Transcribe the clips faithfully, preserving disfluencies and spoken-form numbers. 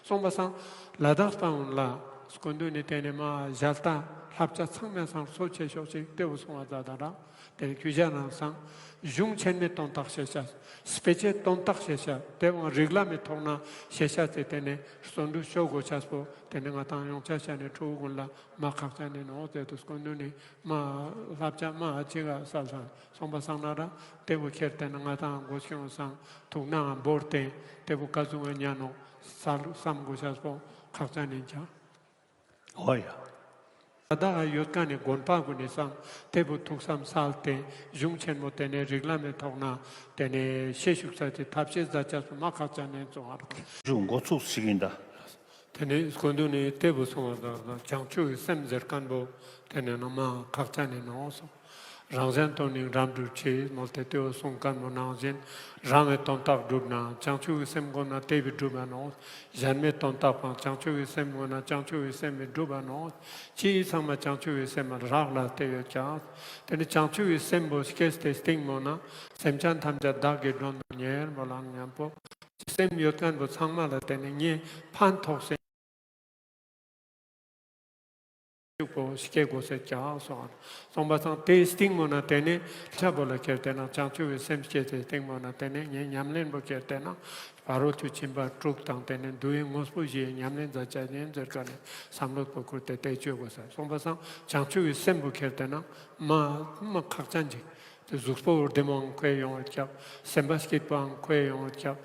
སོང་པ་སང་ལ་དྭགས་པ་འོན་ལ་སྐུ་མདུན་ནི་ཏེ་ནེ་མ་ཞལ་ལྟ་བསླབ་བྱ་ཚང་མའི་སང་གཙོ་ཆེ་ཤོས་ཤིག་ཏེ་བོ་སོང་བ་ཛད་ད་ར། ཏེ་ནེ་ཁྱོ་ཞ་ནང་སང་གཞུང་ཆེན་མོའི་དོན་དག་ཤེས་ཤེས། དཔེ་ཆའི་དོན་དག་ཤེས་ཤེས། ཏེ་བོ་རིགས་ལམ་མི་ཐོག་ནེ་ཤེས་ཤེས་ཏེ་ཏེ་ནེ་བརྩོན་འགྲུས་ཅོ་གོས་ཤེས་པོ་ཏེ་ནེ་ང་དང་ཡོང་ཆ་ཤ་ནེ་ཕྲུ་གུ་གུན་ལ་མ་ཁག་ཅན་ཨིན་ནོག་ཟེར་དུས་སྐུ་མདུན་ནི་མ་བསླབ་བྱ་མ་ཅིག་ག་སལ་ས་སོང་པ་སང་ན་ར་ཏེ་བོ་ཁྱེར་ཏེ་ན་ང་དང་གོ་སྐྱོང་སང་ཐུགས་ནང་བོར་ཏེ་ཏེ་བོ་ཀ་ཟུག་ག་ཉན་ནོག་སལ་སམ་གོས་ཤེས་པོ་ཁག་ཅན་ཨིན་ཀྱང་། འོ་ཡ། ད་ཡོད་ཁན་ནི་དགོན་པ་གུན་ནི་སང་ཏེ་བོ་ཐུགས་སམ་སལ་ཏེ་གཞུང་ཆེན་མོ་ཏེ་ནེ་རིགས་ལམ་མི་ཐོག་ནེ་ཏེ་ནེ་ཤེས་ཤུགས་ས་ཏེ་ཐབས་ཤེས་ཛད་ཅེས་པོ་མ་ཁག་ཅན་ཨིན་སོང་བ་ར། འགོ་ཚུགས་ཤིག་ཨིན་ད། ཏེ་ནེ་སྐུ་མདུན་ནི་ཏེ་བོ་སོང་བ་ད་བྱང་ཆུབ་ཀྱི་སེམས་ཟེར་ཁན་བོ་ཏེ་ནེ་ན་མ་ཁག་ཅན་ཨིན་ནོག་སོང་། རང་གཞན་དོན་ནི་རབ་བསྒྲུབ་ཕྱིར་མོལ་ཏེ་ཏེ་བོ་གསུང་ཁན་བོ་ནང་བཞིན་རང་གི་དོན་དག་བསྒྲུབ་ན་བྱང་ཆུབ་ཀྱི་སེམས་སྒོམ་ན་ཏེ་བོའི་སྒྲུབ་པ་ནོག། གཞན་མའི་དོན་དག་པོའང་བྱང་ཆུབ་ཀྱི་སེམས་སྒོམ་ན་བྱང་ཆུབ་ཀྱི་སེམས་སྒྲུབ་པ་ནོག། ཅི་ཚང་མ་བྱང་ཆུབ་ཀྱི་སེམས་ལ་རག་ལས་ཏེ་ཡོད་ཀྱང་། ཏེ་ནེ་བྱང་ཆུབ་ཀྱི་སེམས་པོ་སྐྱེས་ཏེ་སྟིང་མོ་ན་སེམས་ཅན་ཐམས་ཅད་བདག་གིས་མགྲོན་དུ་གཉེར་མོལ་ལ་ཉམ་པོ་སེམས་ཡོད་ཁན་བོ་ཚང་མ་ལ་ཏེ་ནེ་ངས་ཕན་ཐོགས་སེ་ཤུགས་པོ་སྐྱེ་གོས་ཤེས་ཀྱང་སོང་། སོང་པ་སང་ཏེའི་སྟིང་མོ་ན་ཏེ་ནེ་ཆ་བོ་ལ་ཁྱེར་ཏེ་ན་བྱང་ཆུབ་ཀྱི་སེམས་སྐྱེས་ཏེ་སྟིང་མོ་ན་ཏེ་ནེ་ངས་ཉམས་ལེན་པོ་ཁྱེར་ཏེ་ན་ཕ་རོལ་ཏུ་ཕྱིན་པ་དྲུག་དང་ཏེ་ནེ་འདུལ་བའི་དངོས་པོ་བཞིའི་ཉམས་ལེན་མཛད་བྱ་ཉན་ཟེར་ཁན་ནི་བསམ་བློ་པོ་ཁུར་ཏེ་ཏེ་ཅོ་གོས་ས། སོང་པ་སང་བྱང་ཆུབ་ཀྱི་སེམས་པོ་ཁྱེར་ཏེ་ན་མ་མ་ཁག་ཅན་ཅིག། ཏེ་གཟུགས་པོ་བདེ་མོའང་ཁོ་ཡོང་བ་ཀྱག། སེམས་པ་སྐྱིད་པོའང་ཁོ་ཡོང་བ་ཀྱག།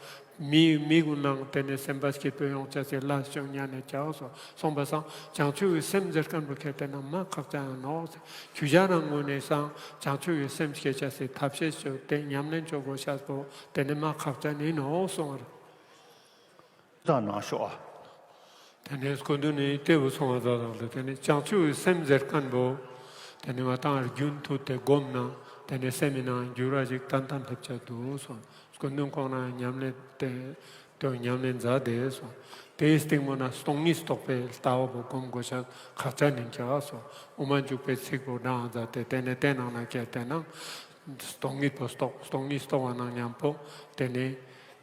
མི་མི་གུན་ནང་ཏེ་ནེ་སེམས་པ་སྐྱིད་པོ་ཡོང་ཅེས་སི་ལས་ཅོ་ཉན་ནེ་ཀྱག་སོང་། སོང་པ་སང་བྱང་ཆུབ་ཀྱི་སེམས་ཟེར་ཁན་བོ་ཁྱེར་ཏེ་ན་མ་ཁག་ཅན་ཨིན་ནོག། ཁྱོ་ཞ་ནང་ངོས་ནེ་སང་བྱང་ཆུབ་ཀྱི་སེམས་སྐྱེ་ཅེས་སི་ཐབས་ཤེས་ཅོས་ཏེ་ཉམས་ལེན་ཅོ་གོས་ཤེས་པོ་ཏེ་ནེ་མ་ཁག་ཅན་ཨིན་ནོག་སོང་བ་ར། ད་ནང་ཤོག་ཨ། ཏེ་ནེ་སྐུ་མདུན་ནི་ཏེ་བོ་སོང་བ་ད་དང་ལ་ཏེ་ནེ་བྱང་ཆུབ་ཀྱི་སེམས་ཟེར་ཁན་བོ་ཏེ་ནེ་ང་དང་རྒྱུན་མཐུད་དེ་སྒོམ་ན་ཏེ་ནེ་སེམས་སི་ནང་འགྱུར་བ་ཞིག་ཏན་ཏན་སླེབ་ཆ་དུག་སོང་། སྐུ་མདུན་ཁོང་ན་ཉམས་ལེན་ཏེ་ཏེ་ཉམས་ལེན་མཛད་དེ་སོང་། ཏེའི་སྟིང་མོ་ན་སྟོང་ཉིད་རྟོགས་པའི་ལྟ་བ་བོ་སྒོམ་གོས་ཤེས་ཁག་ཅན་ཨིན་ཀྱག་སོང་། དབུ་མ་འཇུག་པའི་ཚིག་པོ་བགྲང་མཛད་དེ་ཏེ་ནེ་ཏེ་ནང་ན་ཁྱེར་ཏེ་ན་སྟོང་ཉིད་པོ་རྟོགས། སྟོང་ཉིད་རྟོགས་པ་ནང་ཉམ་པོ་ཏེ་ནེ་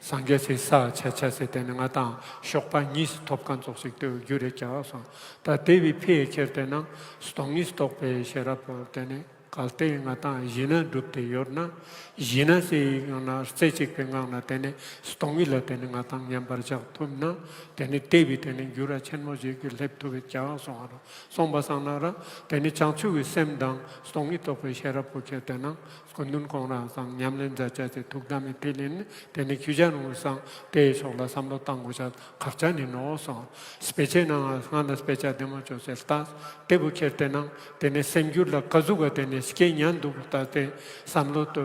སངས་རྒྱས་སི་ས་ཆ་ཆ་སེ་ཏེ་ནེ་ང་དང་གཤོག་པ་ཉིས་ཐོབ་ཁན་ཙོགས་ཤིག་ཏེ་འགྱུར་རེ་ཀྱག་སོང་། ད་ཏེ་བོའི་ཕི་ཡ་ཁྱེར་ཏེ་ན་སྟོང་ཉིད་རྟོགས་པའི་ཤེས་རབ་པོ་ཏེ་ནེ་གལ་ཏེ་ང་དང་ཞི་གནས་སྒྲུབ་སྟེ་ཡོད་ན་ཞི་གནས་སི་ངང་ན་རྩེ་གཅིག་པའི་ངང་ན་ཏེ་ནེ་སྟོང་ཉིད་ལ་ཏེ་ནེ་ང་དང་མཉམ་པར་བཞག་ཐུབ་ན་ཏེ་ནེ་ཏེ་བོའི་ཏེ་ནེ་འགྱུར་བ་ཆེན་མོ་ཞིག་གི་སླེབ་ཐུབ་པའི་ཀྱག་སོང་བ་ར། སོང་པ་སང་ན་ར་ཏེ་ནེ་བྱང་ཆུབ་ཀྱི་སེམས་དང་སྟོང་ཉིད་རྟོགས་པའི་ཤེས་རབ་པོ་ཁྱེར་ཏེ་ན་སྐུ་མདུན་ཁོང་རང་སང་ཉམས་ལེན་མཛད་བྱ་ཅེས་ཐུགས་དམ་མི་ཕི་ལིན་ཏེ་ནེ་ཁྱོ་ཞ་ནང་སང་ཏེའི་ཕྱོགས་ལ་བསམ་བློ་བཏང་གོས་ཤེས་ཁག་ཅན་ཨིན་ནོག་སོང་། དཔེ་ཆའི་ནང་ང་ལ་དཔེ་ཆ་བདེ་མོ་ཅོས་སེ་ལྟ། ཏེ་བོ་ཁྱེར་ཏེ་ན་ཏེ་ནེ་སེམས་རྒྱུད་ལ་ཀ་ཟུག་ག་ཏེ་ནེ་སྐྱེ་ཉན་དུག་ལྟ་སྟེ་བསམ་བློ་ཏེ་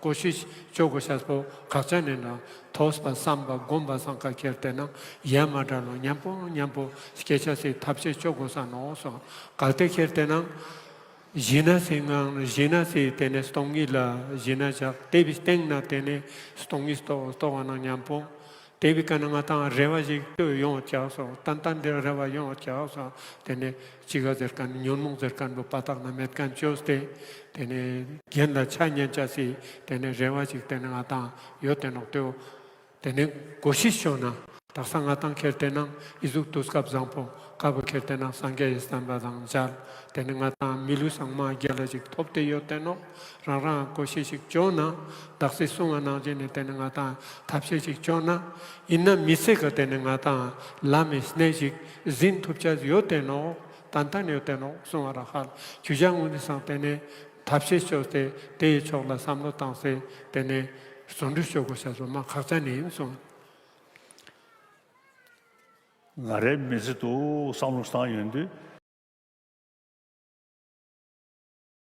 ཀོ་ཤིཤ་ཅོ་གོས་ཤེས་པོ་ཁག་ཅན་ཨིན་ན། ཐོས་པ་བསམ་པ་སྒོམ་པ་སང་ཀ་ཁྱེར་ཏེ་ན་ཡ་མ་བྲལ་ལོ་ཉམ་པོ་ཉམ་པོ་སྐྱེ་ཅེས་སི་ཐབས་ཤེས་ཅོ་གོས་ས་ནོག་སོང་། གལ་ཏེ་ཁྱེར་ཏེ་ན་ཞི་གནས་སི་ངང་ཞི་གནས་སི་ཏེ་ནེ་སྟོང་ཉིད་ལ་ཞི་གནས་བཞག་ཏེ་བོའི་སྟེང་ན་ཏེ་ནེ་སྟོང་ཉིད་རྟོགས་རྟོགས་པ་ནང་ཉམ་པོ་ཏེ་བོའི་ཀ་ན་ང་དང་རེ་བ་ཞིག་ཏུ་ཡོང་བ་ཀྱག་སོང་། ཏན་ཏན་ཏེ་རེ་བ་ཡོང་བ་ཀྱག་སོང་། ཏེ་ནེ་ཅི་ག་ཟེར་ཁན་ཉོན་མོངས་ཟེར་ཁན་བོ་པ་ཏག་ན་མེད་ཁན་ཅོས་ཏེ་ཏེ་ནེ་གྱེན་ལ་ཆ་ཉན་ཅེས་སི་ཏེ་ནེ་རེ་བ་ཞིག་ཏེ་ནེ་ང་དང་ཡོད་དེ་ནོག་ཏེ་བོ། ཏེ་ནེ་གོ་ཤིཤ་ཅོས་ན་དག་ས་ང་དང་ཁྱེར་ཏེ་ན་ཨི་ཟུག་དུས་སྐབས་བཟང་པོ་ཀ་བོ་ཁྱེར་ཏེ་ན་སངས་རྒྱས་སི་བསྟན་པ་དང་མཇལ། ཏེ་ནེ་ང་དང་མི་ལུས་སང་མ་རྒྱལ་ལ་ཞིག་ཐོབ་སྟེ་ཡོད་དེ་ནོག། རང་རང་གོ་ཤེས་ཤིག་ཅོས་ན་དག་སེ་གསུང་བ་ནང་བཞིན་ནི་ཏེ་ནེ་ང་དང་ཐབས་ཤེས་ཤིག་ཅོས་ན་ཨིན་ན་མི་ཚེ་ག་ཏེ་ནེ་ང་དང་ལམ་མི་སྣེ་ཞིག་ཟིན་ཐུབ་ཅེས་ཡོད་དེ་ནོག། ཏན་ཏན་ཡོད་དེ་ནོག་གསུང་བ་ར་ཧ་ལ། ཁྱོ་ཞ་ངོས་ནེ་སང་ཏེ་ནེ་ཐབས་ཤེས་ཅོས་ཏེ་ཏེའི་ཕྱོགས་ལ་བསམ་བློ་བཏང་སེ་ཏེ་ནེ་བརྩོན་འགྲུས་ཅོ་གོས་ཤེས་པོ་མ་ཁག་ཅན་ཨིན་གསུང་། ང་རའི་མི་ཚེ་དུ་བསམ་བློ་བཏང་ཡོང་དུས་